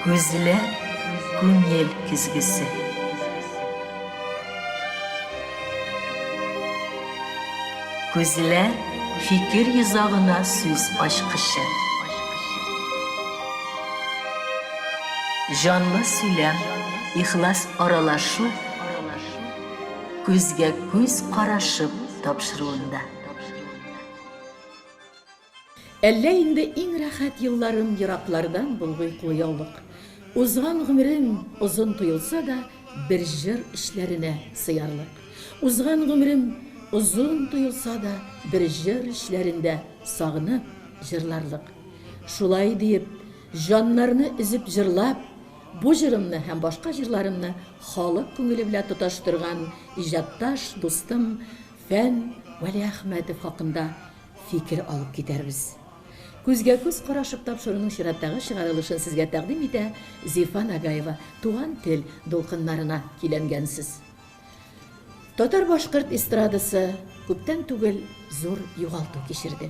Күзләр күңел көзгесе. Күзләр фикер йозагына сүз ачкычы. Җанлы сөйләм, ихлас аралашу күзгә күз карашып тапшыруында. Әллә инде иң рәхәт елларым Ераклардан болгый кулъяулык. Узган гомерем озын тоелса да, Бер җыр эчләренә сыярлык. Узган гомерем озын тоелса да, Бер җыр эчләрендә сагынып җырларлык. Шулай диеп, җаннарны өзеп җырлап, Бу җырымны һәм башка җырларымны халык күңеле белән тоташтырган иҗатташ дустым Фән Вәлиәхмәтов хакында фикер алып китәрбез. Күзгә-күз карашып тапшыруның чираттагы чыгарылышын сезгә тәкъдим итә Зифа Нагаева, Туган тел дулкыннарына көйләнгәнсез. Татар-башкорт эстрадасы күптән түгел зур югалту кичерде.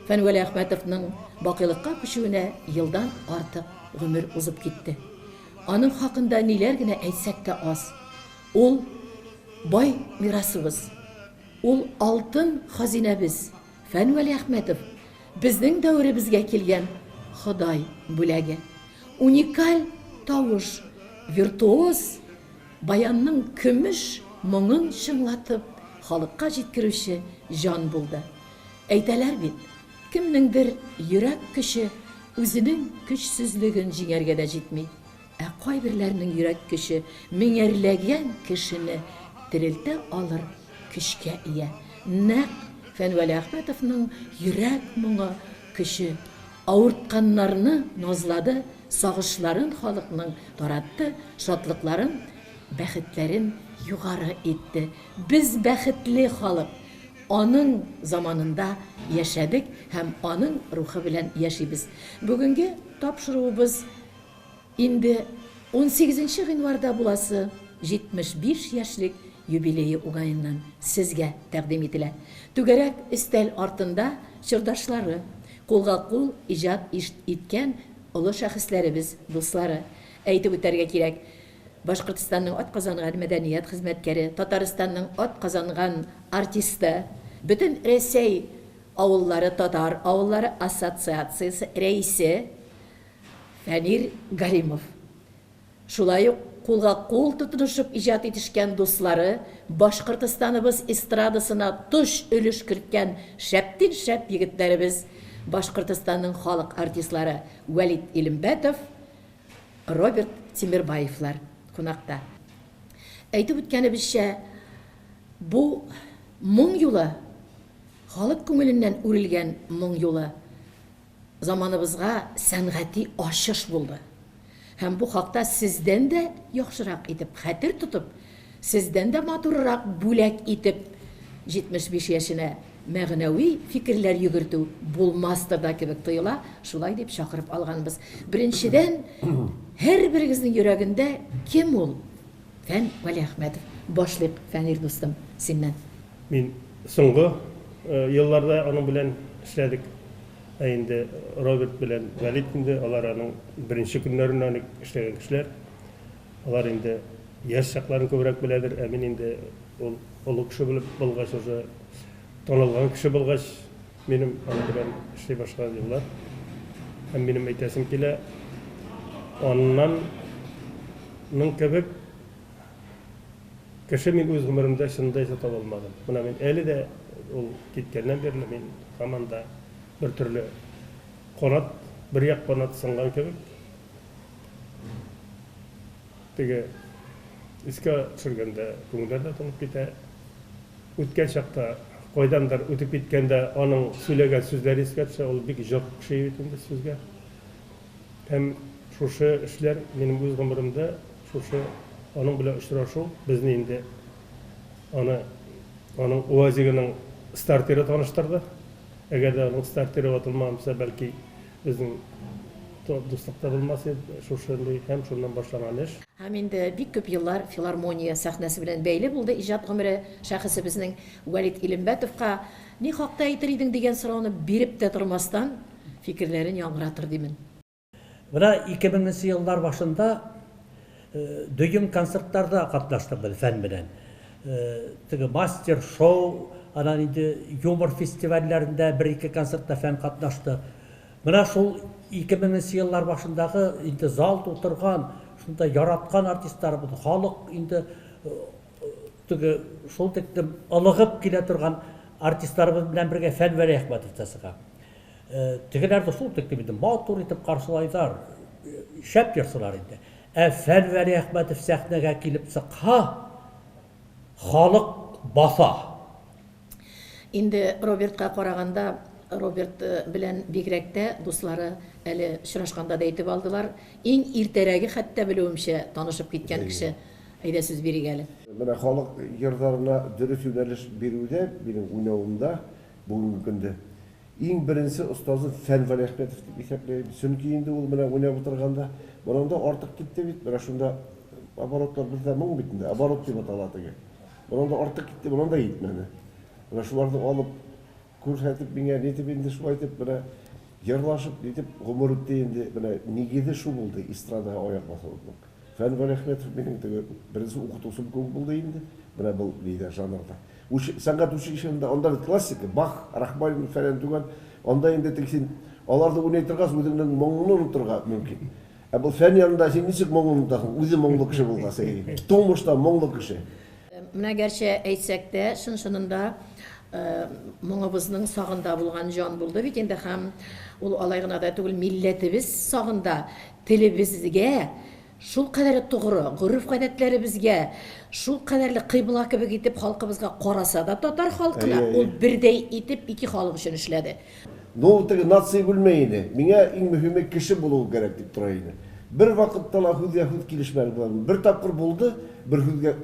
Фән Вәлиәхмәтовның бакыйлыкка күчүенә елдан артык гомер узып китте. Аның хакында ниләр генә әйтсәк тә аз. Ул, бай мирасыбыз. Ул алтын хазинәбез, Фән Вәлиәхмәтов, безнең дәверебезгә килгән Ходай бүләге. Уникаль тавыш, виртуоз баянның көмеш моңын чыңлатып халыкка җиткерүче җан булды. Әйтәләр бит, кемнеңдер йөрәк көче үзенең көчсезлеген җиңәргә дә җитми. Ә кайберләренең йөрәк көче меңәрләгән кешене терелтә алыр көчкә ия. Нәкъ Фән Вәлиәхмәтовның йөрәк моңы көче авыртканнарны назлады, сагышларын халыкның таратты, шатлыкларын, бәхетләрен югары итте. Без бәхетле халык, аның заманында яшәдек һәм аның рухы белән яшибез. Бүгенге тапшыруыбыз Инде унсигезенче гыйнварда буласы 75 яшьлек юбилее уңаеннан сезгә тәкъдим ителә. Түгәрәк өстәл артында чордашлары, кулга-кул иҗат иткән олы шәхесләребез, дуслары. Әйтеп үтәргә кирәк, Башкортстанның атказанган мәдәният хезмәткәре, Татарстанның атказанган артисты, Бөтен Рәсәй авыллары татар авыллары ассоциациясе рәисе, Фәнир Галимов. Шулай ук кулга-кул тотынышып иҗат итешкән дуслары, Башкортостаныбыз эстрадасына точ өлеш керткән шәптин-шәп егетләребез, Башкортостанның халык артистлары Вәлит Илембәтов, Роберт Тимербаевлар кунакта. Әйтеп үткәнебезчә, бу моң юлы, халык күңеленнән үрелгән моң юлы, Заманыбызга сәнгати ачыш булды. Һәм бу хакта сездән дә яхшырак итеп хәтер тотып, сездән дә матуррак бүләк итеп 75 яшенә мәгънәви фикерләр йөгертү булмастыр да кебек тоела, шулай дип чакырып алганбыз. Беренчедән, һәрберегезнең йөрәгендә кем ул? Фән Вәлиәхмәтов. Башлыйк, Фәнир дустым, синнән. Мин соңгы елларда аның белән эшләдек. Ә инде Роберт белән Вәлит инде алар аның беренче көннәреннән үк эшләгән кешеләр. Алар инде яшь чакларын күбрәк беләдер, ә мин инде ул олы кеше булып булгач, уже танылган кеше булгач, минем аның белән эшли башлаган еллар. Һәм минем әйтәсем килә, аннан ның кебек Кеше мин үз гомеремдә чынында исә таба алмадым. Менә мин әле дә ул киткәннән бирле мин һаман да бер төрле канат, бер як канат сынган кебек. Теге искә төшергәндә күңелләр дә тулып китә. Үткән чакта кайдандыр үтеп киткәндә аның сөйләгән сүзләре искә төшә. Ул бик җор кеше бит инде сүзгә. Һәм шушы эшләр минем үз гомеремдә шушы аның белән очрашу безне инде аны аның УАЗигының стартеры таныштырды. Әгәр дә аның стартеры ватылмаган булса, бәлки безнең дуслык та булмас иде. Шушындый һәм шуннан башланган эш. Һәм инде бик күп еллар филармония сәхнәсе белән бәйле булды иҗат гомере шәхесебезнең. Вәлит Илембәтовка ни хакта әйтер идең дигән сорауны биреп тә тормастан, фикерләрен яңгыратыр димен. Менә 2000 нче еллар башында дөем концертларда катнаштык без Фән белән. Теге мастер-шоу, аннан инде юмор фестивальләрендә бер-ике концертта Фән катнашты. Менә шул 2000 нче еллар башындагы инде зал тутырган, шунда яраткан артистларыбыз, халык инде теге шул тиклем ылыгып килә торган артистларыбыз белән бергә Фән Вәлиәхмәтов та чыга. Тегеләр дә шул тиклем инде матур итеп каршылайлар, шәп җырчылар инде. Ә Фән Вәлиәхмәтов сәхнәгә килеп чыкһа, халык баса. Инде Робертка караганда, Роберт белән бигрәк тә дуслары әле очрашканда да әйтеп алдылар, иң иртәрәге хәтта белүемчә танышып киткән кеше. Әйдә сүз бирик әле. Менә халык җырларына дөрес юнәлеш бирүдә, минем уйнавымда бүгенге көндә Иң беренче остазым Фән Вәлиәхмәтов дип исәпләйм. Чөнки инде ул менә уйнап утырганда, монан да артык китте бит, менә шунда оборотлар бездә моң бит инде, оборот дип атала теге. Монан да артык китте, монан да җитмәде. Менә шуларны алып, күрсәтеп миңа, нитеп инде шулай итеп менә җырлашып, нитеп гомер үтте инде. Менә нигезе шул булды эстрадага аяк басуымның. Фән Вәлиәхмәтов минем теге беренче укытучым кебек булды инде. Менә был нидә жанрда. Уч, сәнгать училищесында анда бит классика, Бах, Рахманинов фәлән түгел. Анда инде теге син аларны уйный торгач, үзеңнең моңыңны онытырга мөмкин. Ә бу фән янында син ничек моңны онытасың? Үзе моңлы кеше булгач, әйе. Тумышта моңлы кеше. Менә гәрчә әйтсәк тә, чын-чынында моңыбызның сагында булган җан булды бит инде һәм ул алай гына да түгел, милләтебез сагында, телебезгә шулкадәрле тугры, гореф-гадәтләребезгә шулкадәрле кыйбла кебек итеп халкыбызга караса да татар халкына, ул бердәй итеп ике халык өчен эшләде. Ну, ул теге нация бүлмәй иде. Миңа иң мөһиме кеше булуы кирәк дип тора иде. Бер вакытта ла һүзгә-һүз килешмәдек болар белән. Бер тапкыр булды, бер һүзгә,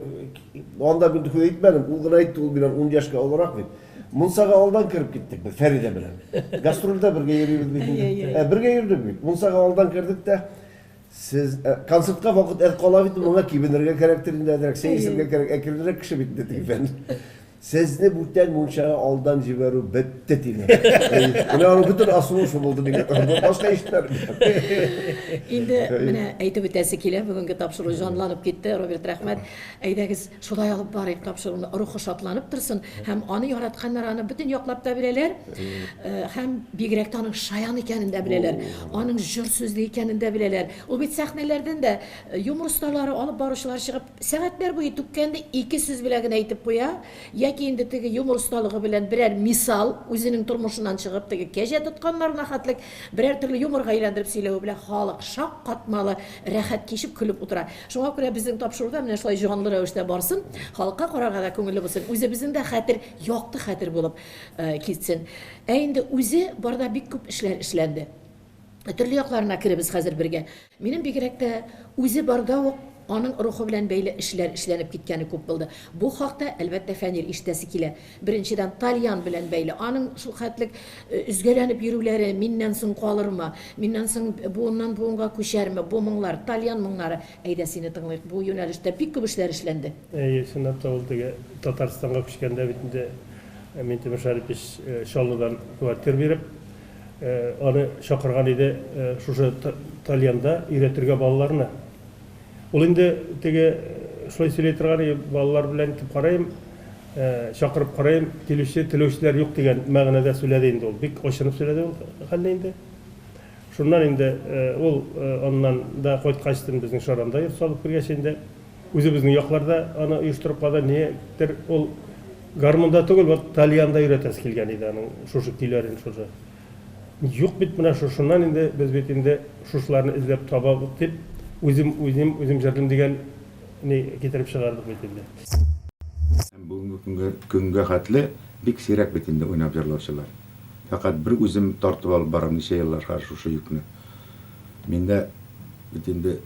анда мин һүз әйтмәдем, ул гына әйтте, ул миннән ун яшькә олырак бит. Мунчага алдан кереп киттек без Фәридә белән. Гастрольдә бергә йөрибез бит инде. Ә, бергә йөрдек бит. Мунчага алдан кердек тә, сез ә, концертка вакыт әз кала бит, моңа кибенергә кирәктер инде әзрәк, чәй эчәргә кирәк, әкренрәк кеше бит инде теге Фән. Сезне бүтән мунчага алдан җибәрү бетте, диләр. Менә аның бөтен асылы шул булды миңа. Башка ишетмәдем. Инде менә әйтеп үтәсе килә, бүгенге тапшыру җанланып китте, Роберт, рәхмәт. Әйдәгез, шулай алып барыйк тапшыруны, рухы шатланып торсын һәм аны яратканнар аны бөтен яклап та беләләр һәм бигрәк тә аның шаян икәнен дә беләләр, аның җор сүзле икәнен дә беләләр. Ул бит сәхнәләрдән дә юмор осталары, алып баручылар чыгып, Сәгатьләр буе түккәнне ике сүз белән генә әйтеп куя, яки инде теге юмор осталыгы белән берәр мисал, үзенең тормышыннан чыгып, теге кәҗә тотканнарына хәтлек берәр төрле юморга әйләндереп сөйләве белән халык шаккатмалы, рәхәт кичеп көлеп утыра. Шуңа күрә безнең тапшыру да менә шулай җанлы рәвештә барсын, халыкка карарга да күңелле булсын, үзебезнең дә хәтер, якты хәтер булып китсен. Ә инде үзе барда бик күп эшләр эшләнде. Төрле якларына керебез хәзер бергә. Минем бигрәк тә үзе барда ук аның рухы белән бәйле эшләр эшләнеп киткәне күп булды. Бу хакта, әлбәттә, Фәнир ишетәсе килә. Беренчедән, тальян белән бәйле. Аның шул хәтлек өзгәләнеп йөрүләре, миннән соң калырмы, миннән соң буыннан буынга күчәрме бу моңнар, тальян моңнары. Әйдә, сине тыңлыйк. Бу юнәлештә бик күп эшләр эшләнде. Әйе, чынлап та ул теге Татарстанга күчкәндә бит инде Минтимер Шәрипович Чаллыдан квартир биреп, Аны чакырган иде шушы тальянда өйрәтергә балаларны. Ул инде теге шулай сөйли торган иде, балалар белән итеп карыйм, чакырып карыйм, килүче, теләүчеләр юк дигән мәгънәдә сөйләде инде ул. Бик ачынып сөйләде ул хәлне инде. Шуннан инде ул аннан да кайткачтын безнең Шаранда йорт салып кергәч инде, Үзебезнең якларда аны оештырып калды. Нигәдер ул гармунда түгел, вот тальянда өйрәтәсе килгән иде аның шушы көйләрен шушы. Юк бит менә шушыннан инде без бит инде шушыларны эзләп табабыз дип, үзем уйныйм, үзем җырлыйм дигән ни китереп чыгардык бит инде. Һәм бүгенге көнгә көнгә хәтле бик сирәк бит инде уйнап җырлаучылар. Фәкать бер үзем тартып алып барам ничә еллар хәзер шушы йөкне. Мин дә бит инде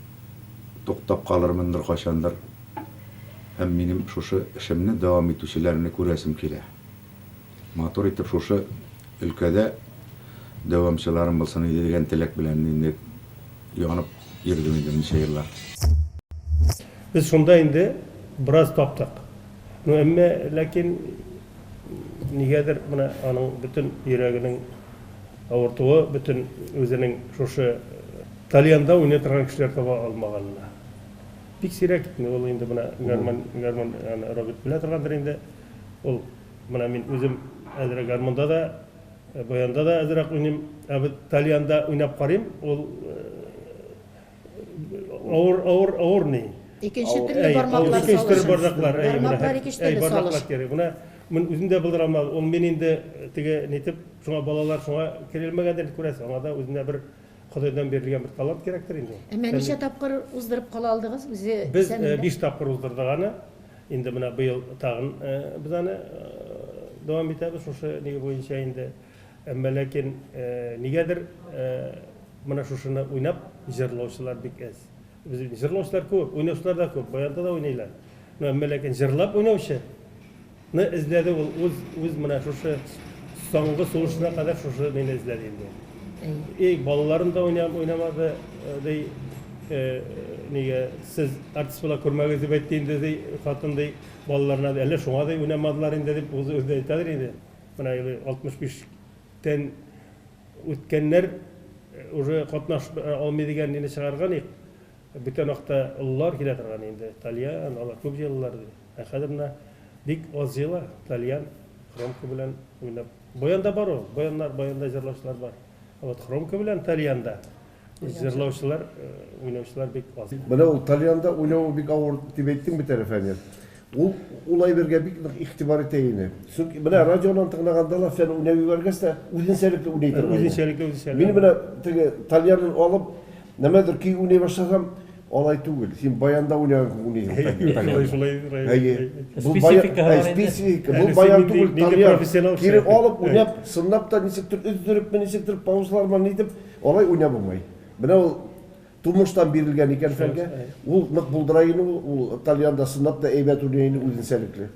туктап калырмындыр кайчандыр. Һәм минем шушы эшемне дәвам итүчеләрне күрәсем килә. Матур итеп шушы өлкәдә дәвамчыларым булсын иде дигән теләк белән инде янып йөрдем инде ничә еллар. Без шунда инде бераз таптык. Ну, әмма ләкин нигәдер менә аның бөтен йөрәгенең авыртуы, бөтен үзенең шушы. Тальянда уйный торган кешеләр таба алмаганына. Бик сирәк ул инде менә гармон, гармон аны Роберт белә торгандыр инде. Ул менә мин үзем әзрәк гармонда да, баянда да әзрәк уйныйм. Ә бит тальянда уйнап карыйм, ул авыр, авыр, авыр ни. Икенче төрле бармаклар Икенче төрле бармаклар, әй, менә. Бармаклар икенче төрле салыш. Бармаклар кирәк. Менә мин үзем дә булдыра алмадым. Ул мин инде теге нитеп, шуңа балалар шуңа керелмәгәндер, күрәсең. Аңа да үзенә бер Ходайдан бирелгән бер талант кирәктер инде. Әмма ничә тапкыр уздырып кала алдыгыз үзе Без 5 тапкыр уздырдык аны. Инде менә быел тагын без аны дәвам итәбез шушы ни буенча инде. Әмма ләкин нигәдер менә шушыны уйнап җырлаучылар бик әз. Без җырлаучылар күп, уйнаучылар да күп, баянда да уйныйлар. Әмма ләкин җырлап уйнаучы ны эзләде ул үз үз менә шушы соңгы сулышына кадәр шушы мине эзләде инде. И балаларым да уйнам уйнамады ди нигә сез артист була күрмәгез дип әйтте инде ди хатын ди балаларына әллә шуңа ди уйнамадылар инде дип үзе үзе әйтәдер инде. Менә 65 тән үткәннәр уже катнаш алмый дигән нине чыгарган ик. Бүтән вакытта олылар килә торган инде, тальян, алар күп җыелалар ди. Ә хәзер менә бик аз җыела, тальян, хромка белән уйнап. Баянда бар ул, баяннар, баянда җырлаучылар бар. Ә вот хромка белән тальянда җырлаучылар, уйнаучылар бик аз. Менә ул тальянда уйнавы бик авыр дип әйттең бит әле, Фәнир. Ул ул әйбергә бик нык игътибар итә иде. Чөнки менә радионан тыңлаганда ла Фән уйнап җибәргәч тә үзенчәлекле уйный торган. Үзенчәлекле, үзенчәлекле. Мин менә теге тальянын алып, нәмәдер көй уйный башласам, алай түгел. Син баянда уйнаган кебек уйныйсың. Шулай, шулай. Әйе. Бу баян, специфика. Бу баян түгел, тальян. Кире алып уйнап, сынлап та ничектер өздерепме, ничектер паузалар белән итеп, алай уйнап булмый. Менә ул Тумыштан бирелгән икән фәнгә. Ул нык булдыра инде ул, ул тальянда сынлап та әйбәт уйный инде, үзенчәлекле.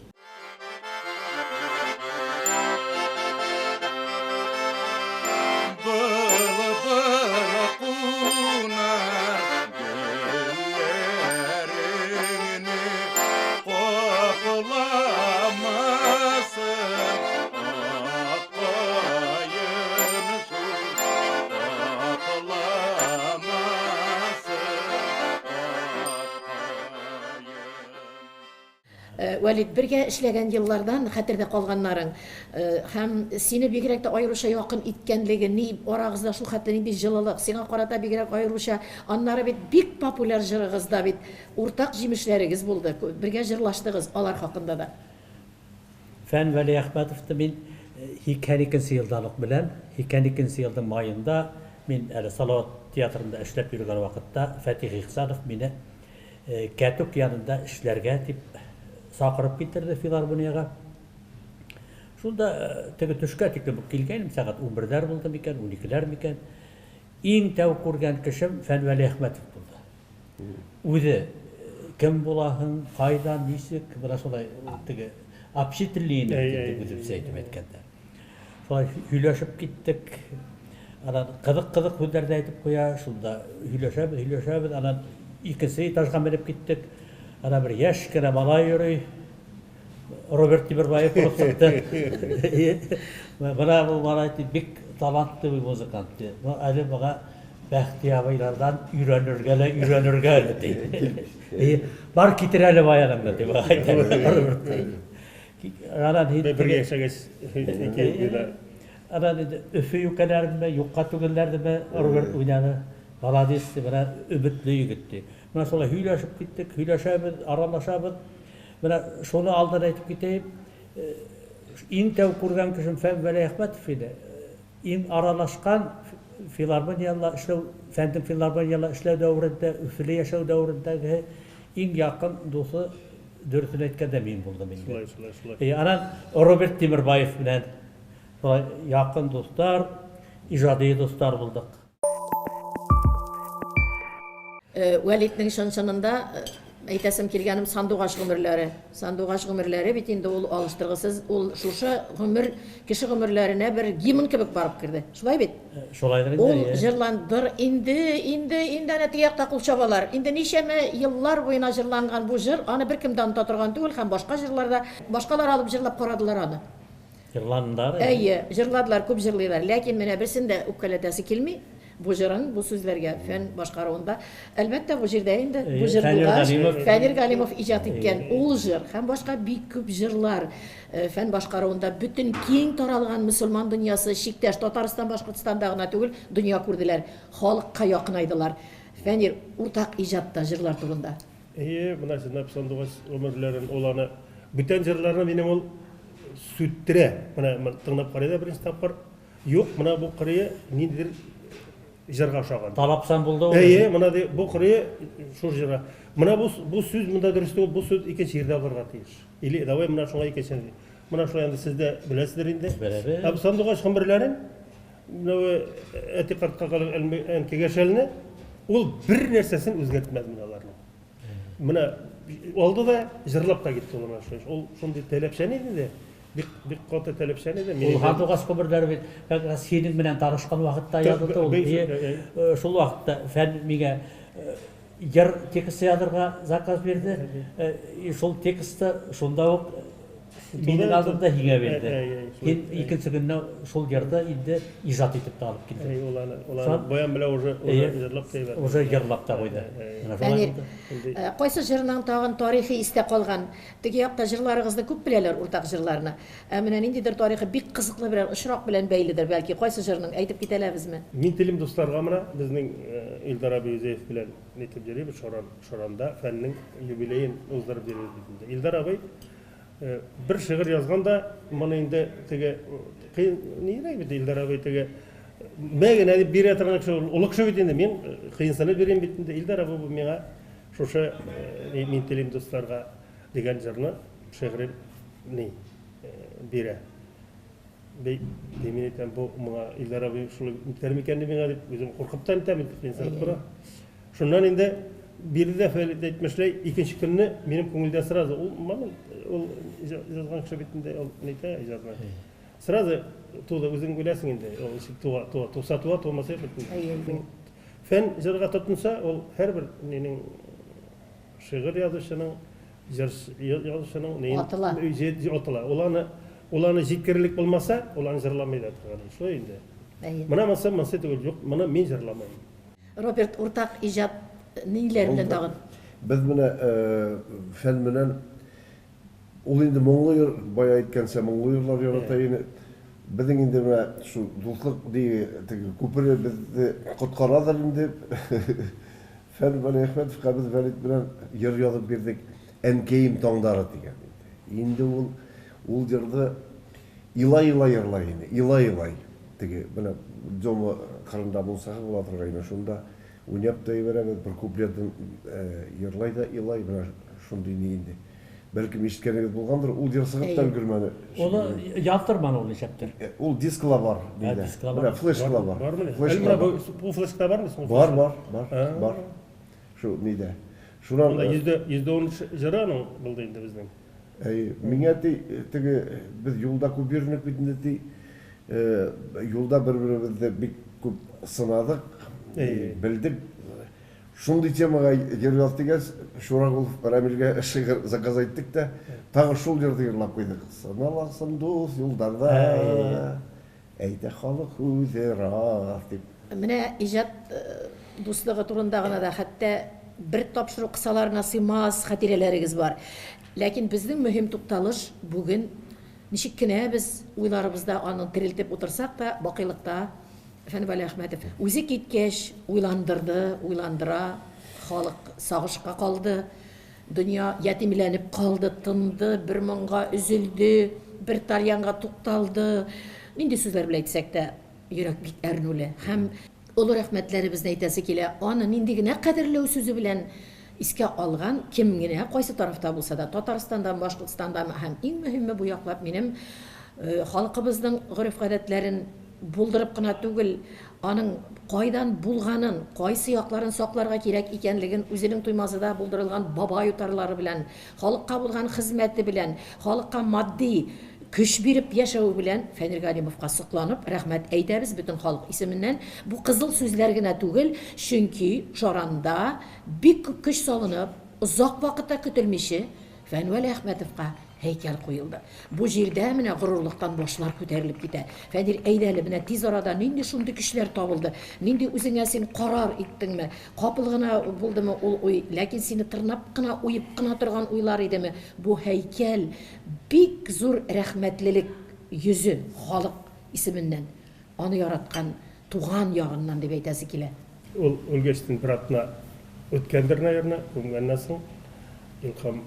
Вәлид, бергә эшләгән еллардан хәтердә калганнарың һәм сине бигрәк тә аеруча якын иткәнлеге, ни арагызда шул хәтле нинди җылылык, сиңа карата бигрәк аеруча, аннары бит бик популяр җырыгыз да бит, уртак җимешләрегез булды, бергә җырлаштыгыз, алар хакында да. Фән Вәлиәхмәтовны мин 82 нче елдан ук беләм. 82 нче елның маенда мин әле Салават театрында эшләп йөргән вакытта Фәтих Ихсанов мине Кәтүк янында эшләргә дип чакырып китерде филармониягә. Шунда теге төшкә тиклем үк килгәнем, сәгать унберләр булды микән, уникеләр микән. Иң тәү күргән кешем Фән Вәлиәхмәтов булды. Үзе кем булаһың, кайдан, ничек, менә шулай теге общительный инде дип үзебезчә әйтеп әйткәндә. Шулай һөйләшеп киттек. Анан кызык-кызык һүзләр дә әйтеп куя. Шунда һөйләшәбез, һөйләшәбез. Анан икенче этажга менеп киттек. Ана бер яшь кенә малай йөри. Роберт Тимербаев булып чыкты. Менә бу малай бик талантлы музыкант. Әле моңа Бәхти абыйлардан өйрәнергә лә өйрәнергә әле, ди. Бар китер әле баяныңны, дип әйтә Роберт. Анан Бергә яшәгәч, ике ел. Анан инде Өфе юкәләренме, юкка түгелләрдеме, Роберт уйнады. Молодец, ди, менә өметле егет, ди. Менә шулай һөйләшеп киттек, һөйләшәбез, аралашабыз. Менә шуны алдан әйтеп китәем. Иң тәү күргән кешем Фән Вәлиәхмәтов иде. Иң аралашкан филармониялә эшләү, Фәннең филармониялә эшләү дәверендә, Өфеле яшәү дәверендәге иң якын дусы, дөресен әйткәндә, мин булдым инде. Шулай, шулай, шулай. И, анан Роберт Тимербаев белән шулай якын дуслар, иҗади дуслар булдык. Вәлитнең чын-чынында әйтәсем килгәнем сандугач гомерләре. Сандугач гомерләре бит инде ул алыштыргысыз, ул шушы гомер, кеше гомерләренә бер гимн кебек барып керде. Шулай бит? Шулайдыр инде. Ул җырландыр инде, инде, инде әнә теге якта кул чабалар. Инде ничәмә еллар буена җырланган бу җыр, аны беркем дә оныта торган түгел һәм башка җырлар да, башкалар алып җырлап карадылар аны. Җырландылар. Әйе, җырладылар, күп җырлыйлар. Ләкин менә берсен дә үпкәләтәсе килми. Бу җырын, бу сүзләргә Фән башкаруында. Әлбәттә, бу җирдә инде бу җыр булгач, Фәнир Галимов иҗат иткән ул җыр һәм башка бик күп җырлар Фән башкаруында бөтен киң таралган мөселман дөньясы, чиктәш Татарстан, Башкортстанда гына түгел, дөнья күрделәр, халыкка якынайдылар. Фәнир, уртак иҗатта җырлар турында. Әйе, менә чынлап Сандугач гомерләрен ул аны бүтән җырларны минем ул сүттерә. Менә тыңлап карый да беренче тапкыр. Юк, менә бу кырые ниндидер җырга ошаган. Талапсан булды ул. Әйе, менә ди, бу кырые шул җырга. Менә бу бу сүз монда дөрес түгел, бу сүз икенче җирдә булырга тиеш. Или давай менә шуңа икенче. Менә шулай инде сез дә беләсездер инде. Беләбез. Ә Сандугач гомерләрен менә әти картка калган әнкәгә шәлне ул бер нәрсәсен үзгәртмәде менә аларның. Менә алды да җырлап та китте ул менә шулай. Ул шундый таләпчән иде дә. Бик бик каты таләпчән иде. Ул Һандугач гомерләре бит как раз синең белән танышкан вакытта язылды ул. Шул вакытта Фән миңа җыр тексты язырга заказ бирде. И шул тексты шунда ук минем алдымда һиңә бирде. Һин икенче көнне шул җырны инде иҗат итеп тә алып килдең. Ул аны, ул аны баян белән уже җырлап та җибәрде. Уже җырлап та куйды. Менә шулай булды. Кайсы җырның тагын тарихи истә калган? Теге якта җырларыгызны күп беләләр, уртак җырларны. Ә менә ниндидер тарихы бик кызыклы берәр очрак белән бәйледер, бәлки, кайсы җырның, әйтеп китәләбезме? Мин телим дусларга менә безнең Илдар абый Юзеев белән нитеп йөрибез, Шаран, Шаранда фәннең юбилеен уздырып йөрибез бит инде. Илдар абый бер шигырь язган да, моны инде теге кыен нирәк бит Илдар абый теге мә генә дип бирә торган кеше, ул олы кеше бит инде, мин кыенсынып йөрим бит инде. Илдар абый бу миңа шушы Мин телим дусларга дигән җырны, шигырен ни бирә. Ди, ди мин әйтәм, бу моңа Илдар абый шулай үтәр микән миңа дип, үзем куркып та әйтәм, инде кыенсынып тора. Шуннан инде бирде дә Фәлит әйтмешләй, икенче көнне минем күңелдә сразу, ул момент, ул язган кеше бит инде, ул нитә иҗатны. Сразу туды, үзең беләсең инде, ул ничек туа, туа, туса туа, тумаса юк бит инде. Фән җырга тотынса, ул һәрбер нинең Шигырь язучының, җыр язучының неен Атыла. Атыла. Ул аны, ул аны җиткерерлек булмаса, ул аны җырламый да торган. Шулай инде. Әйе. Менә монысы, монысы түгел. Юк, моны мин җырламыйм. Роберт, уртак иҗат ниләр белән тагын? Без менә Фән белән Ул инде моңлы йыр, бая әйткәнчә, моңлы йырлар ярата иде. Безнең инде менә шул дуслык ди, теге күпере безне коткарадыр инде. Фән Вәлиәхмәтовка без Вәлит белән йыр язып бирдек, Әнкәем таңдары дигән инде. Инде ул ул җырны илай-илай йырлай иде, илай-илай. Теге менә Дема кырында мунчасы була торгайны, шунда уйнап та җибәрәбез, бер куплетын йырлай да илай, менә шундый ни инде. Бәлкем ишеткәнегез булгандыр, ул җыр чыгып та өлгермәде. Ул яздырманы ул ничәптер. Ул дискла бар, диде. Менә флешкала бар. Бармы? Әле бу бу флешкада бармы соң? Бар, бар, бар, бар. Шу нидә. Шуннан 113 җыры аның булды инде безнең. Әй, миңа ди, теге без юлда күп йөрдек бит инде ди. Юлда бер-беребезне бик күп сынадык, белдек. Шундый темага җыр яз дигәч, Чурагулов Рамилгә шигырь заказ иттек тә, тагы шул җырны җырлап куйдык. Сыналасың дус юлдарда, әйтә халык үзе рас, дип. Менә иҗат дуслыгы турында гына да хәтта бер тапшыру кысаларына сыймас хатирәләрегез бар. Ләкин безнең мөһим тукталыш бүген, ничек кенә без уйларыбызда аны терелтеп утырсак та, бакыйлыкта Фән Вәлиәхмәтов үзе киткәч, уйландырды, уйландыра, халык сагышка калды, дөнья ятимләнеп калды, тынды, бер моңга өзелде, бер тальянга тукталды. Нинди сүзләр белән әйтсәк тә, йөрәк бик әрнүле. Һәм олы рәхмәтләребезне әйтәсе килә, аны нинди генә кадерләү сүзе белән искә алган кем генә, кайсы тарафта булса да, Татарстандамы, Башкортстандамы, һәм иң мөһиме бу яклап минем халкыбызның гореф-гадәтләрен булдырып кына түгел, аның кайдан булганын, кайсы якларын сакларга кирәк икәнлеген үзенең Туймазыда булдырылган бабай утарлары белән, халыкка булган хезмәте белән, халыкка матди көч биреп яшәве белән Фәнир Галимовка сокланып, рәхмәт әйтәбез бөтен халык исеменнән. Бу кызыл сүзләр генә түгел, чөнки Шаранда бик күп көч салынып, озак вакытта көтелмиче, Фән Вәлиәхмәтовка. һәйкәл куелды. Бу җирдә менә горурлыктан башлар күтәрелеп китә. Фәнил, әйдә әле, менә тиз арада нинди шундый көчләр табылды? Нинди үзеңә син карар иттеңме? Капыл гына булдымы ул уй, ләкин сине тырнап кына, уеп кына торган уйлар идеме? Бу һәйкәл бик зур рәхмәтлелек йөзе халык исеменнән, аны яраткан туган ягыннан дип әйтәсе килә. Ул үлгәчтен бер атна үткәндер, наверно, күмгәннән соң, Илһам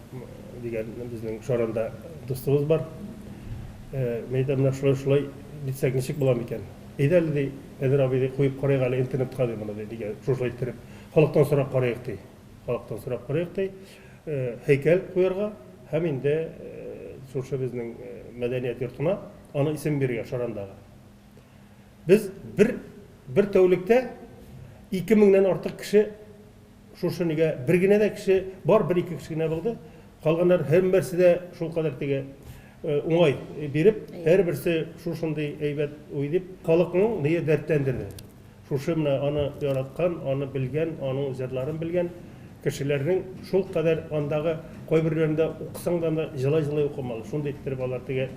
дигән безнең Шаранда дустыбыз бар. Мин әйтәм, менә шулай-шулай нитсәк ничек була микән? Әйдә әле, ди, Әнвәр абый, ди, куеп карыйк әле интернетка, ди, моны, ди, нигә шушылай иттереп, халыктан сорап карыйк, ди. Халыктан сорап карыйк, ди, һәйкәл куярга һәм инде шушы безнең мәдәният йортына аның исемен бирергә, Шарандагы. Без бер, бер тәүлектә 2000 нән артык кеше шушы нигә, бер генә дә кеше бар, бер-ике кеше генә булды. Калганнар һәммәсе дә шулкадәр теге уңай биреп, һәрберсе шушындый әйбәт уй дип, халыкның ние дәртләндерде. Шушы менә аны яраткан, аны белгән, аның җырларын белгән кешеләрнең шулкадәр андагы кайберләрендә укысаң да анда җылай-җылай укымалы. Шундый иттереп алар теге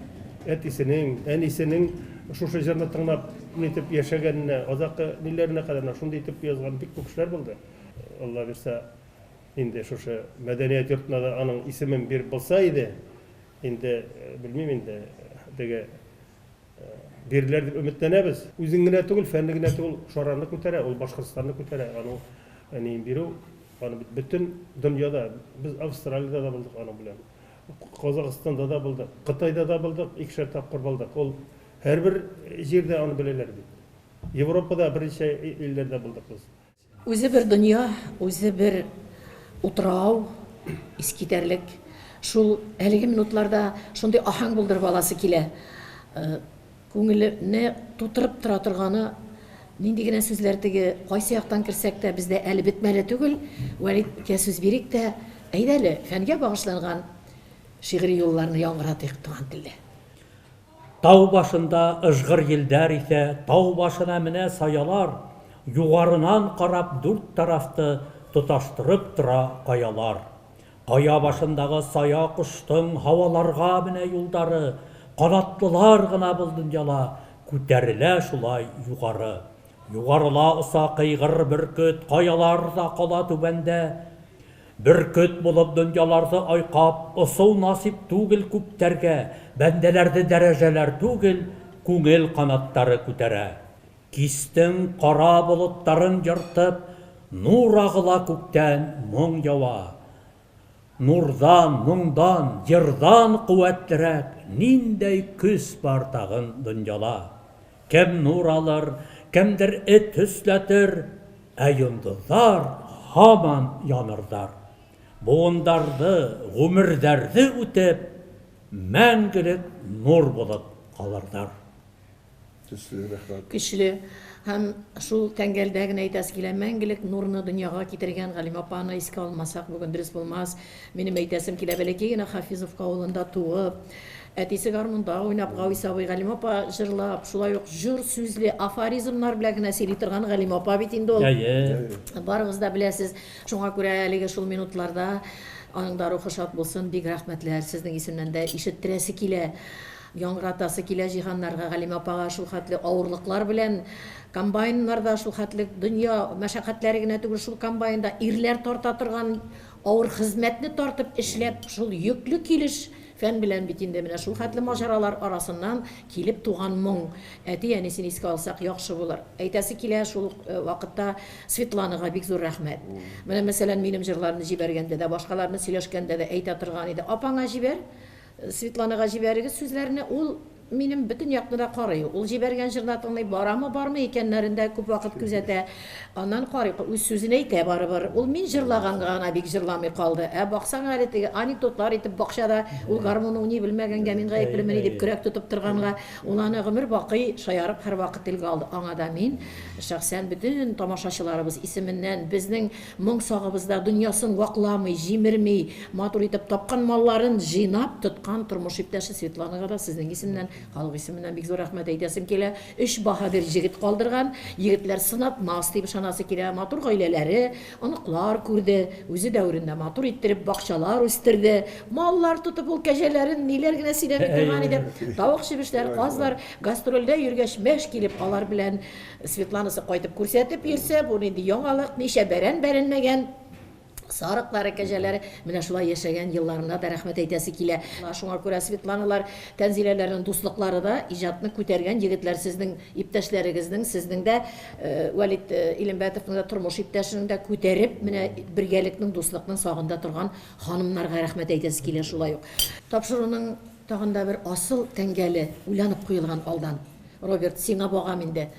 әтисенең, әнисенең шушы җырны тыңлап нитеп яшәгәненә, азакы ниләренә кадәр менә шундый итеп язган бик күп кешеләр булды. Алла бирса, инде шушы мәдәният йортына да аның исемен биреп булса иде, инде белмим инде, теге бирелер дип өметләнәбез. Үзен генә түгел, фәнне генә түгел, Шаранны күтәрә, ул Башкортстанны күтәрә, аның әниен бирү, аны бит бөтен дөньяда, без Австралиядә дә булдык аның белән, Казахстанда да булдык, Кытайда да булдык, икешәр тапкыр булдык. Ул һәрбер җирдә аны беләләр бит. Европада берничә илләрдә булдык без. Үзе бер дөнья, үзе бер утрау, искитәрлек. Шул әлеге минутларда шундый аһәң булдырып аласы килә. Күңелне тутырып тора торганы, нинди генә сүзләр теге, кайсы яктан керсәк тә, бездә әле бетмәле түгел. Вәлиткә сүз бирик тә, әйдә әле, фәнгә багышланган шигъри юлларны яңгыратыйк туган телдә. Тау башында ыжгыр елдәр исә, Тау башына менә саялар, Югарынан карап дүрт тарафты Тоташтырып тора каялар. Кая башындагы сая коштың Һаваларга менә юлдары, Канатлылар гына был дөньяла Күтәрелә шулай югары. Югарыла оса кыйгыр бөркет, Каялар да кала түбәндә. Бөркет булып дөньяларны айкап, Осу насыйп түгел күптәргә, Бәндәләрне дәрәҗәләр түгел, Күңел канатлары күтәрә. Кистең кара болытларын ертып, Нур агыла күктән, моң ява. Нурдан, моңдан, җырдан куәтлерәк Ниндәй көч бар тагын дөньяла? Кем нур алыр, кемдер эт төсләтер, Ә йолдызлар һаман янырдар. Буындарны, гомердәрне үтеп, Мәңгелек нур булып калырдар. Төсле, рәхмәт. Көчле. Һәм шул тәңгәлдә генә әйтәсе килә, мәңгелек нурны дөньяга китергән Галимә апаны искә алмасак, бүген дөрес булмас. Минем әйтәсем килә, бәләкәй генә Хафизовка авылында туып, әтисе гармунда уйнап, Гавис абый, Галимә апа җырлап, шулай ук җор сүзле афоризмнар белән генә сөйли торган Галимә апа бит инде ул. Әйе. Барыгыз да беләсез. Шуңа күрә әлеге шул минутларда аның да рухы шат булсын, бик рәхмәтләр сезнең исемнән дә ишеттерәсе килә, яңгыратасы килә җиһаннарга, Галимә апага шул хәтле авырлыклар белән комбайннарда шул хәтле дөнья мәшәкатьләре генә түгел, шул комбайнда ирләр тарта торган Авыр хезмәтне тартып эшләп, шул йөкле килеш фән белән бит инде менә шул хәтле маҗаралар арасыннан килеп туган моң. Әти-әнисен искә алсак, яхшы булыр. Әйтәсе килә, шул ук вакытта Светланага бик зур рәхмәт. Менә, мәсәлән, минем җырларны җибәргәндә дә, башкаларны сөйләшкәндә дә әйтә торган иде, Апаңа җибәр, Светланага җибәрегез сүзләрне, ул минем бөтен якны да карый. Ул җибәргән җырны тыңлый, барамы, бармый икәннәрен дә күп вакыт күзәтә. Аннан карый, үз сүзен әйтә барыбер. Ул мин җырлаганга гына бик җырламый калды. Ә баксаң әле теге анекдотлар итеп бакчада ул гармун уйный белмәгәнгә мин гаеплемени дип көрәк тотып торганга, ул аны гомер бакый шаярып һәрвакыт телгә алды. Аңа да мин шәхсән бөтен тамашачыларыбыз исеменнән безнең Моң сагыбызда дөньясын вакламый, җимерми, матур итеп тапкан малларын җыйнап тоткан тормыш иптәше Светланага да сезнең исемнән Халык исеменнән бик зур рәхмәт әйтәсем килә. Өч баһадир җегет калдырган. Егетләр сынатмас дип ышанасы килә. Матур гаиләләре, оныклар күрде. Үзе дәверендә матур иттереп бакчалар үстерде. Маллар тотып ул кәҗәләрен ниләр генә сөйләми торган иде. Тавык-чебешләр, казлар. Гастрольдә йөргәч мәш килеп алар белән Светланасы кайтып күрсәтеп йөрсә, бу нинди яңалык, ничә бәрән бәрелмәгән. Сарыклары, кәҗәләре менә шулай яшәгән елларына да рәхмәт әйтәсе килә. Шуңа күрә Светланалар, Тәнзиләләрнең дуслыклары да иҗатны күтәргән егетләр сезнең иптәшләрегезнең, сезнең дә, Вәлит Илембәтовның да тормыш иптәшенең дә күтәреп, менә бергәлекнең, дуслыкның сагында торган ханымнарга рәхмәт әйтәсе килә шулай ук. Тапшыруның тагын да бер асыл тәңгәле уйланып куелган алдан. Роберт, сиңа багам инде.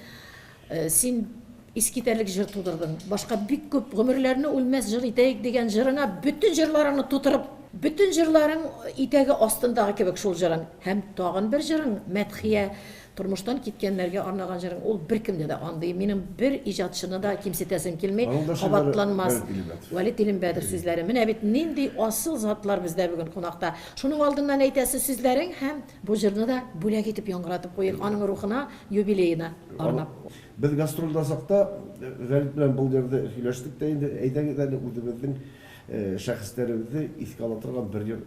Син искитәрлек җыр тудырдың. Башка бик күп гомерләрне үлмәс җыр итәек дигән җырыңа бөтен җырларыңны тутырып, бөтен җырларың итәге астындагы кебек шул җырың. Һәм тагын бер җырың, Мәдхия, тормыштан киткәннәргә арнаган җырың, ул беркемдә дә андый. Минем бер иҗатчыны да кимсетәсем килми, кабатланмас. Вәлит Илембәтов сүзләре. Менә бит нинди асыл затлар бездә бүген кунакта. Шуның алдыннан әйтәсе сүзләрең һәм бу җырны да бүләк итеп яңгыратып куйыйк аның рухына, юбилеена арнап. Без гастрольдә чакта Вәлит белән был җырны сөйләштек тә инде, әйдәгез әле үзебезнең шәхесләребезне искә ала торган бер җыр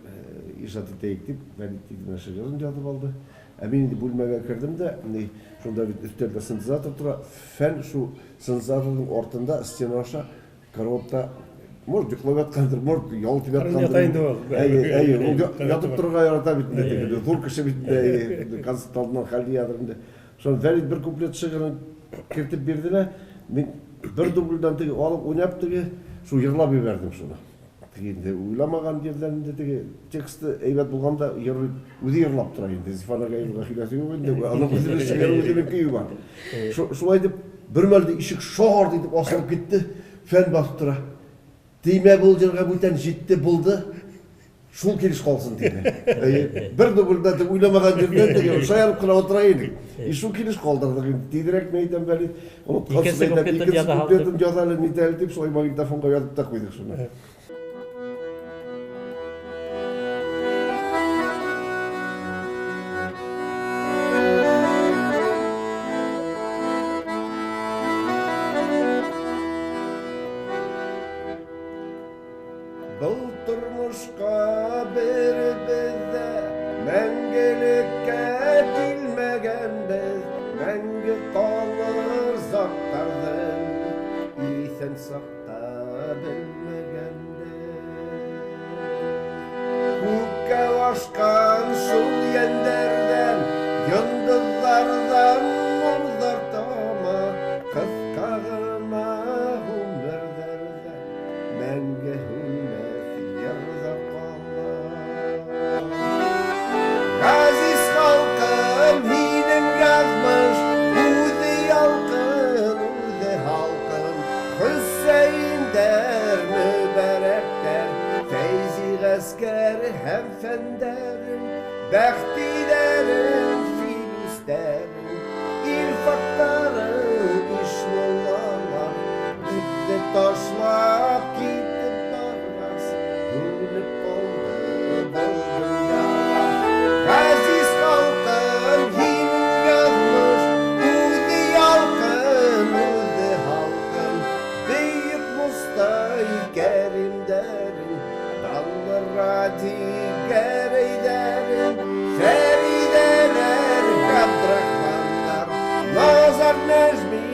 иҗат итәек дип, Вәлит инде менә шул җырын язып алды. Ә мин инде бүлмәгә кердем дә, ни, шунда бит өстәлдә синтезатор тора, Фән шул синтезаторның артында стена аша Караватта, может, йоклап яткандыр, может, ял итеп яткандыр. Ята инде ул. Әйе, әйе, ул ятып торырга ярата бит инде теге. Зур кеше бит инде, әйе, концерт алдыннан хәл җыядыр инде. Шуннан Фәрит бер куплет шигырен кертеп бирде дә, мин бер дубльдән теге алып уйнап теге, шул җырлап җибәрдем шуны. Теге инде уйламаган җирдән инде теге тексты әйбәт булганда җыр үзе җырлап тора инде. Зифа Нагаевага хиләсе юк инде. Аның үзенең шигыре, үзенең көе бар. Шулай итеп, бер мәлдә ишек шарт итеп ачылып китте. Фән басып тора. Тимә бул җырга бүтән җитте, булды. Шул килеш калсын диде. Әйе, бер дубльдә дип уйламаган җирдән теге шаярып кына утыра идек. И шул килеш калдырдык инде. Тизрәк мин әйтәм бәли, оныткансыз әйтәм, икенче куплетын яз әле, нит әле дип шулай магнитофонга язып та куйдык шуны. Был тормышка беребез дә мәңгелеккә килмәгәнбез, мәңге калыр затларның исән сакта белмәгәнбез. Күккә ашкан шул йәндәрдән, йолдызлардан нурлар тама, кыска гына гомерләрдә мәңге һүнмәс йырда кала. Газиз халкым, һинең язмыш, үзе ялкын, үзе һалкын. Хөсәендәр, Мөбарәктәр, Фәйзи гаскәр һәм фәндәрең, Бәхтиләрең, Филүстәрең, Илфактарың, Ишмуллалар, Безне ташлап китеп баргас, Һүнеп калды был дөньялар. Газиз халкым, һинең язмыш, Үзе ялкын, үзе һалкын, Бөек Мостай Кәримдәрең, Данлы Радик Гәрәйдәрең, Фәридәләр, Габдрахманнар, Назар Нәҗми,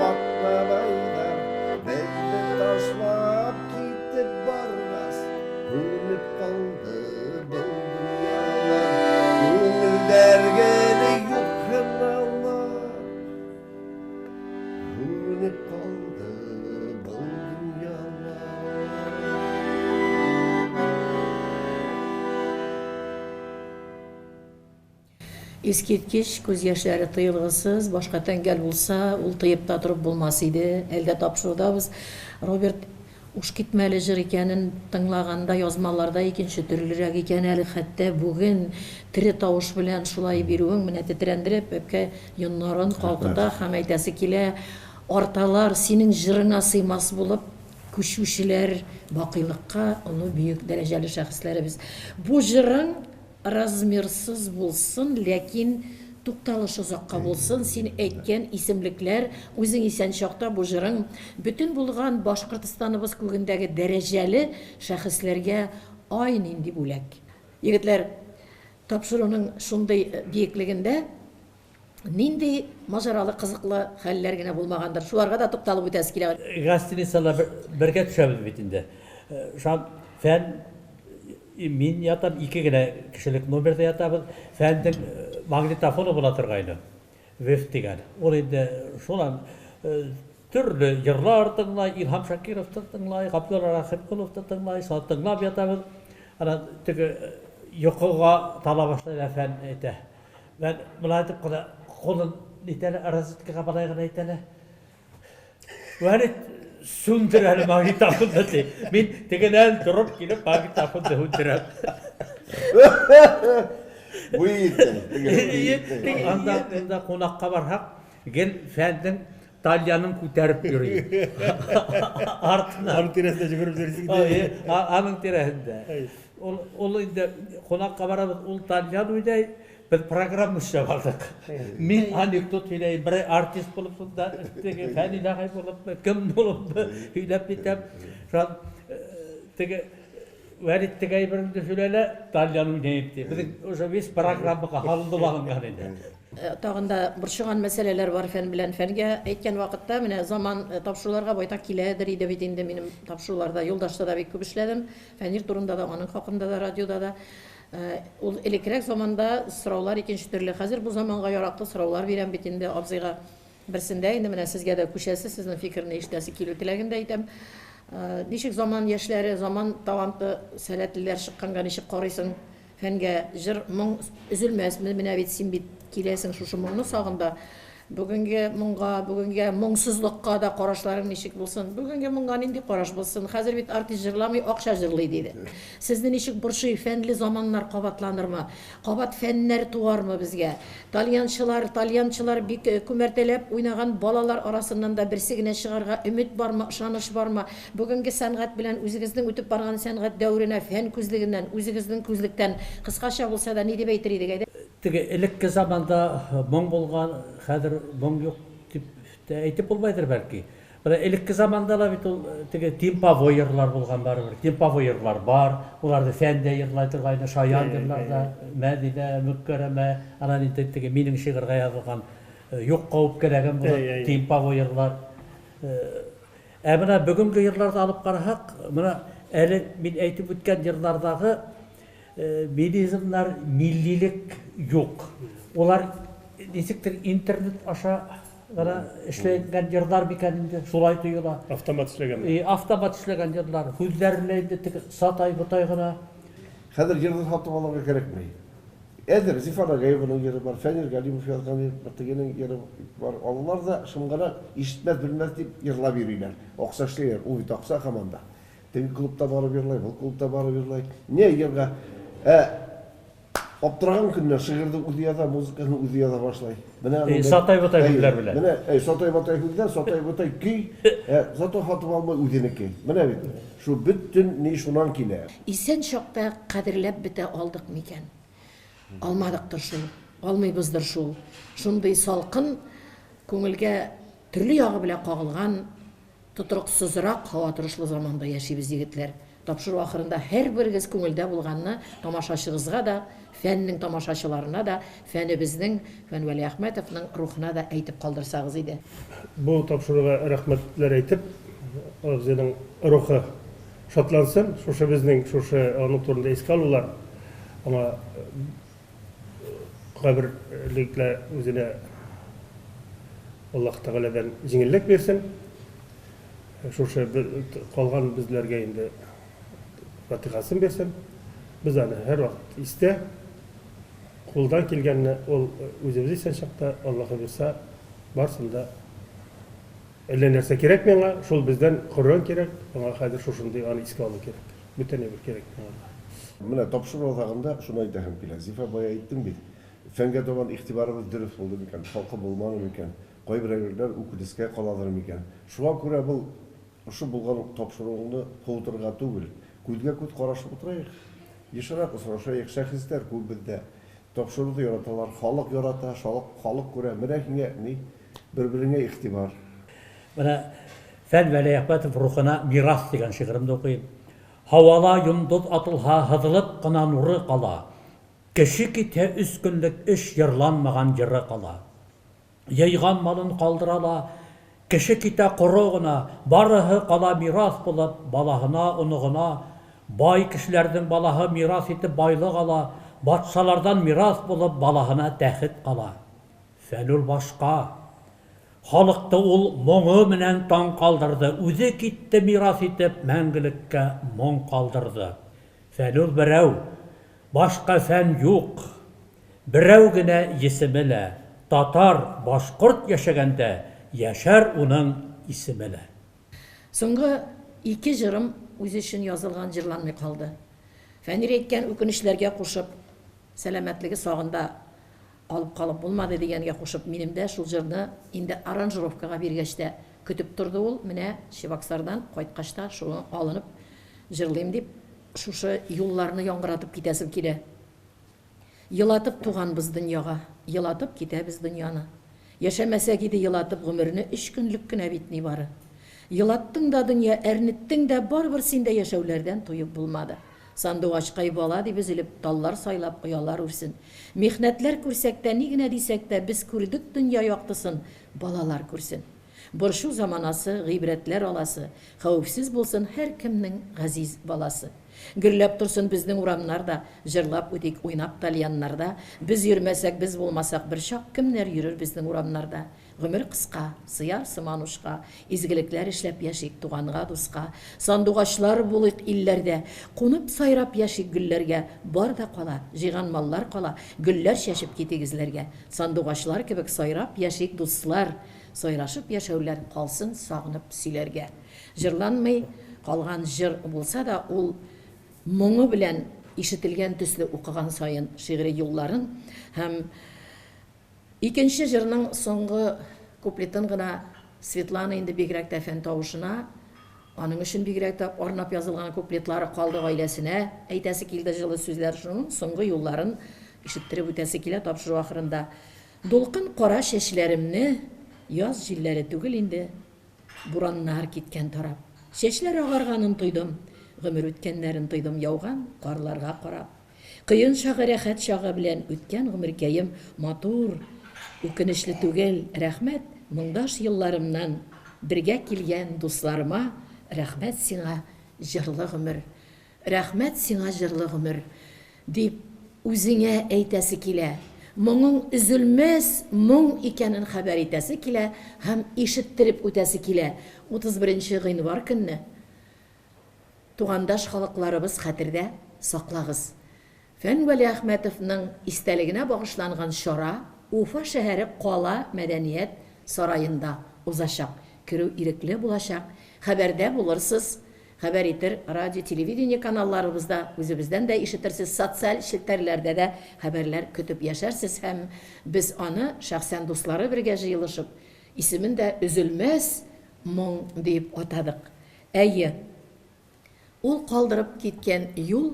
Атнабайлар, Безне ташлап китеп баргас, Һүнеп калды был дөньялар, Күңелдәр гел юкһыналар. Һүнеп калды был дөньялар. Искиткеч, күз яшьләре тыелгысыз, башка тәңгәл булса, ул тыеп та торып булмас иде. Әлдә тапшырудабыз. Роберт, уш китмәле җыр икәнен тыңлаганда, язмаларда икенче төрлерәк икән әле, хәтта бүген тере тавыш белән шулай бирүең менә тетрәндереп, бәбкә йоннарын калкыта һәм әйтәсе килә, арталар, синең җырыңа сыймас булып күчүчеләр бакыйлыкка, олы бөек дәрәҗәле шәхесләребез. Бу җырың. Размерсыз булсын, ләкин тукталыш озакка булсын, син әйткән исемлекләр, үзең исән чакта бу җырың бөтен булган Башкортстаныбыз күгендәге дәрәҗәле шәхесләргә ай нинди бүләк. Егетләр, тапшыруның шундый биеклегендә нинди маҗаралы, кызыклы хәлләр генә булмагандыр. Шуларга да тукталып үтәсе килә. Гостиницада бергә төшәбез бит инде. Шам, Фән, мин ятам, ике генә кешелек номерда ятабыз. Фәннең магнитофоны була торгайны. Веф дигән. Ул инде шулан төрле йырлар тыңлай, Илһам Шакиров та тыңлай, Габдулла Рәхимкулов та тыңлай, шуны тыңлап ятабыз. Ана теге йокыга тала башлый да Фән әйтә. Мин болай итеп кына кулын нитәле, розеткага болай гына әйтәле. Вәлит сүндер әле магнитофонны ди. Мин тегеннән торып килеп магнитофонны сүндерәм. Бу егеттән. Анда, анда кунакка барсак, гел Фәннең тальянын күтәреп йөри. Артына. Аның тирәсендә йөгереп йөрисең. Аның тирәсендә. Ул, ул инде кунакка барабыз, ул тальян уйный, без программа эшләп алдык. Мин анекдот сөйләйм, бер артист булып шунда, теге Фәнил агай булып, кем булып сөйләп китәм. Шуннан теге Вәлит теге әйбереңне сөйләлә, тальян уйныйм ди. Безнең уже весь программага салынып алынган инде. Тагын да борчыган мәсьәләләр бар фән белән. Фәнгә әйткән вакытта, менә заман тапшыруларга байтак киләдер иде бит инде минем тапшыруларда. Юлдашта да бик күп эшләдем. Фәнир турында да, аның хакында да, радиода да. Ул элеккерәк заманда сораулар икенче төрле. Хәзер бу заманга яраклы сораулар бирәм бит инде абзыйга. Берсендә инде менә сезгә дә күчәсе, сезнең фикерне ишетәсе килү теләген дә әйтәм. Ничек заман яшьләре, заман таланты, сәләтлеләр чыкканга ничек карыйсың? Фәнгә җыр, моң өзелмәсме? Менә бит син бит киләсең шушы моңны сагында. Бүгенге моңга, бүгенге моңсызлыкка да карашларың ничек булсын? Бүгенге моңга нинди караш булсын? Хәзер бит артист җырламый, акча җырлый, диде. Сезне ничек борчый, фәнле заманнар кабатланырмы? Кабат фәннәр туармы безгә? Тальянчылар, тальянчылар бик күмәртәләп уйнаган балалар арасыннан да берсе генә чыгарга өмет бармы, ышаныч бармы? Бүгенге сәнгать белән үзегезнең үтеп барган сәнгать дәверенә фән күзлегеннән, үзегезнең күзлектән кыскача булса да ни дип әйтер идек, әйдә? Теге элекке заманда моң булган, хәзер моң юк дип тә әйтеп булмайдыр бәлки. Менә элекке заманда да бит ул теге темповой йырлар булган барыбер. Темповой йырлар бар, уларны Фән дә йырлай торгайны, Шаян йырлар да, Мәдинә, Мөккәрәмә, анан инде теге минем шигырьгә язылган Юкка үпкәләгән була темповой йырлар. Ә менә бүгенге йырларда алып карасак, менә әле мин әйтеп үткән йырлардагы Мелизмнар, миллилек юк. Улар ничектер интернет аша гына эшләнгән йырлар микән инде, шулай тоела. Автомат эшләгән. Автомат эшләгән йырлар. Һүзләре лә инде теге сатай-ботай гына. Хәзер йырны сатып алырга кирәкми. Әзер, Зифа Нагаеваның йыры бар, Фәнир Галимов язган йыр, тегенең йыры бар. Алалар да шым гына ишетмәс-белмәс дип йырлап йөриләр. Акча эшлиләр. Ул бит акча һаман да. Теге клубта барып йырлай, был клубта барып йырлай. Не йырга? Ә аптыраган көннәр шигырьне үзе яза, музыкасын үзе яза башлый. Менә аның Сатай-ботай һүзләр белән. Менә әй сатай-ботай һүзләр, сатай-ботай көй, ә зато сатып алмый үзенеке. Менә бит шул бөтен ни шуннан килә. Исән чакта кадерләп бетә алдык микән? Алмадыктыр шул, алмыйбыздыр шул. Шундый салкын, күңелгә төрле ягы белән кагылган Тотрыксызрак һава торышлы заманда яшибез, егетләр. Тапшыру ахырында һәрберегез күңелдә булганны тамашачыгызга да, Фәннең тамашачыларына да, Фәнебезнең, Фән Вәлиәхмәтовның рухына да әйтеп калдырсагыз иде. Бу тапшыруга рәхмәтләр әйтеп, абзыйның рухы шатлансын, шушы безнең шушы аның турында искә алулар аңа Каберлеклә үзенә Аллаһ Тәгаләдән җиңеллек бирсен. Шушы калган безләргә инде фатихасын бирсен. Без аны һәрвакыт истә. Кулдан килгәнне ул үзебез исән чакта, Аллаһы бирса, барсын да әллә нәрсә кирәкми аңа, шул бездән Коръән кирәк, аңа хәзер шушындый аны искә алу кирәк. Бүтән әйбер кирәкми аңа. Менә тапшыру азагында шуны әйтәһем килә, Зифа, бая әйттең бит, фәнгә табан игътибарыбыз дөрес булды микән, салкын булмады микән, кайбер әйберләр үкенескә каладыр микән. Шуңа күрә был, шушы булган тапшыруыңны куытырга түгел, күзгә-күз карашып утырыйк. Ешрак очрашайык, шәхесләр күп бездә. Тапшыруны яраталар, халык ярата, халык күрә. Менә һиңә ни, бер-береңә игътибар. Менә Фән Вәлиәхмәтов рухына мирас дигән шигыремне укыйм. Һавала йондыз атылһа, һызылып кына нуры кала. Кеше китһә, өч көнлек эш йырланмаган йыры кала. Йыйган малын калдыра ла, Кеше китә коры гына, Барыһы кала мирас булып, Балаһына, оныгына. Бай кешеләрнең балаһы Мирас итеп байлык ала, Батшалардан мирас булып, Балаһына тәхет кала. Фән ул башка. Халыкты ул моңы менән таң калдырды, Үзе китте мирас итеп, Мәңгелеккә моң калдырды. Фән ул берәү, башка фән юк. Берәү генә есеме лә, татар, башкорт яшәгәндә, яшәр уның исеме лә. Соңгы ике җырым үзе өчен язылган җырланмый калды. Фәнир әйткән үкенечләргә кушып, сәламәтлеге сагында алып калып булмады дигәнгә кушып, минем дә шул җырны инде аранжировкага биргәч тә көтеп торды ул, менә Чебоксардан кайткач та шуны алынып җырлыйм дип, шушы юлларны яңгыратып китәсем килә. Елатып туганбыз дөньяга, Елатып китәбез дөньяны. Яшәмәсәк иде елатып гомерне Өч көнлек кенә бит нибары. Елаттың да, дөнья, әрнеттең дә, Барыбер синдә яшәүләрдән туеп булмады. Сандугачкай бала дип өзелеп, Таллар сайлап оялар үрсен. Михнәтләр күрсәк тә, ни генә дисәк тә, Без күрдек дөнья яктысын, Балалар күрсен. Борчу заманасы, гыйбрәтләр аласы, Хәвефсез булсын һәркемнең газиз баласы. Гөрләп торсын безнең урамнар да, Җырлап үтик, уйнап тальяннарда. Без йөрмәсәк, без булмасак берчак Кемнәр йөрер безнең урамнарда? Гомер кыска, сыяр сыман учка, Изгелекләр эшләп яшик туганга, дуска. Сандугачлар булыйк илләрдә, Кунып сайрап яшик гөлләргә. Бар да кала, җыйган маллар кала, Гөлләр чәчеп китик эзләргә. Сандугачлар кебек сайрап яшик, дуслар! Сайрашып яшәүләр калсын сагынып сөйләргә. Җырланмый калган җыр булса да, ул моңы белән ишетелгән төсле укыган саен шигъри юлларын һәм икенче җырның соңгы куплетын гына Светлана инде бигрәк тә фән тавышына, аның өчен бигрәк тә арнап язылган куплетлары калды гаиләсенә әйтәсе килде җылы сүзләр, шуның соңгы юлларын ишеттереп үтәсе килә тапшыру ахырында. Дулкын кара чәчләремне яз җилләре түгел инде, Бураннар киткән тарап. Чәчләр агарганын тойдым, Гомер үткәннәрен тойдым Яуган карларга карап. Кыен чагы, рәхәт чагы белән Үткән гомеркәем матур, Үкенечле түгел, рәхмәт, Моңдаш елларымнан Бергә килгән дусларыма Рәхмәт сиңа, җырлы гомер. Рәхмәт сиңа, җырлы гомер, дип үзеңә әйтәсе килә. Моңың өзелмәс моң икәнен хәбәр итәсе килә һәм ишеттереп үтәсе килә. 31 нче гыйнвар көнне тугандаш халыкларыбыз хәтердә саклагыз. Фән Вәлиәхмәтовның истәлегенә багышланган чара Уфа шәһәре Кала мәдәният сараенда узачак. Керү ирекле булачак. Хәбәрдә булырсыз. Хәбәр итер радио, телевидение каналларыбызда, үзебездән дә ишетерсез, социаль челтәрләрдә дә хәбәрләр көтеп яшәрсез һәм без аны шәхсән дуслары бергә җыелышып, исемен дә Өзелмәс моң диеп атадык. Әйе, ул калдырып киткән юл,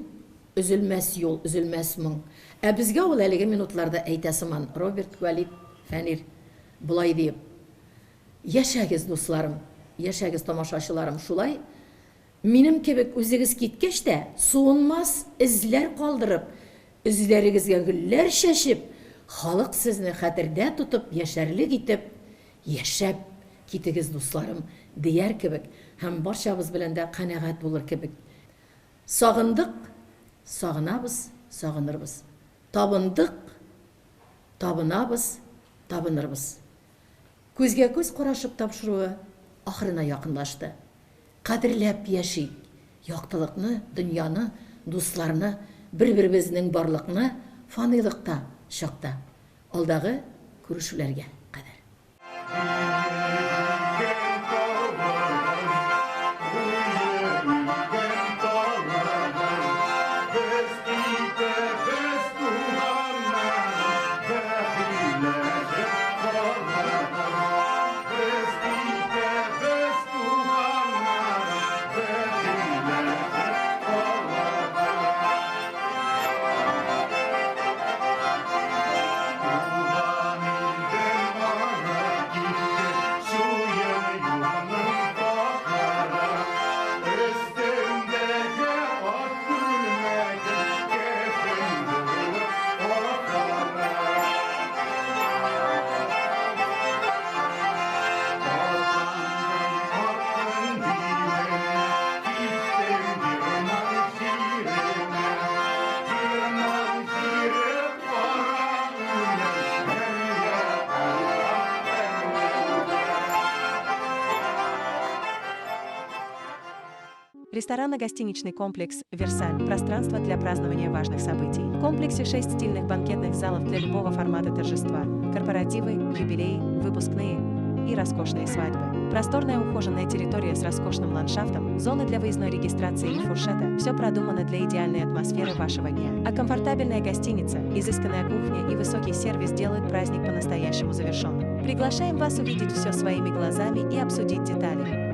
өзелмәс юл, өзелмәс моң. Ә безгә ул әлеге минутларда әйтә сыман, Роберт, Вәлит, Фәнир, болай диеп, Яшәгез, дусларым, яшәгез, тамашачыларым, шулай минем кебек үзегез киткәч тә, суынмас эзләр калдырып, өзләрегезгә гөлләр чәчеп, халык сезне хәтердә тотып яшәрлек итеп яшәп китегез, дусларым, дияр кебек һәм барчабыз белән дә канәгать булыр кебек. Сагындык, сагынабыз, сагынырбыз. Табындык, табынабыз, табынырбыз. Күзгә-күз карашып тапшыруы ахырына якынлашты. Кадерләп яшик, яктылыкны, дөньяны, дусларны, бер-беребезнең барлыкны фаныйлыкта чакта. Алдагы күрешүләргә кадәр. Ресторанно-гостиничный комплекс «Версаль» – пространство для празднования важных событий. В комплексе 6 стильных банкетных залов для любого формата торжества – корпоративы, юбилеи, выпускные и роскошные свадьбы. Просторная ухоженная территория с роскошным ландшафтом, зоны для выездной регистрации и фуршета – все продумано для идеальной атмосферы вашего дня. А комфортабельная гостиница, изысканная кухня и высокий сервис делают праздник по-настоящему завершенным. Приглашаем вас увидеть все своими глазами и обсудить детали.